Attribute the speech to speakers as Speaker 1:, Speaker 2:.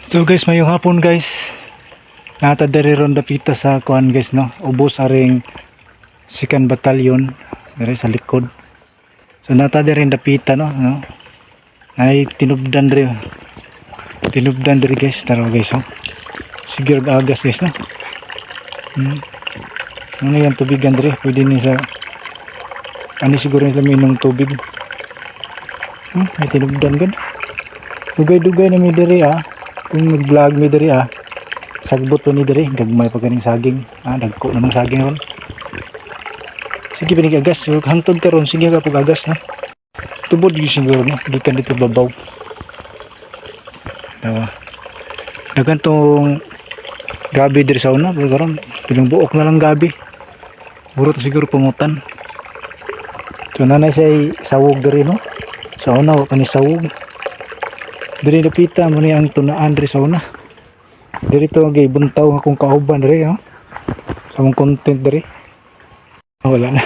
Speaker 1: So guys, mayong hapon, guys. Naa ta diri ron dapita sa kuan, guys, no. Ubos aring Second Battalion diri sa likod. So naa ta diri dapita, no. Ay tinubdan diri. Tinubdan diri, guys, tara guys, oh. Sige agas, guys, no. Ano yan, tubigan diri, pwede ni sa ani siguro nila minom tubig. May tinubdan gud. Dugay-dugay na mi diri ah. Kung nag-vlog mi diri ah. Sagbot pa ni diri, gagmay pa ganing saging. Ah, dagko namang saging ron. Sige pa agas, hangtod karon sige ka pag agas, no. Tubod gyud siguro, no, gikan dito babaw. Dawa. Daghan tong gabi diri sa una, pero karon pilang buok na lang gabi. Muro to siguro pangutan. So naa siya sawog diri, no. Sa una wa pa ni sawog. Diri dapita mo ni ang tunaan diri sa una. Diri to gibuntaw akong kauban diri, no. Sa mong content diri. Wala na.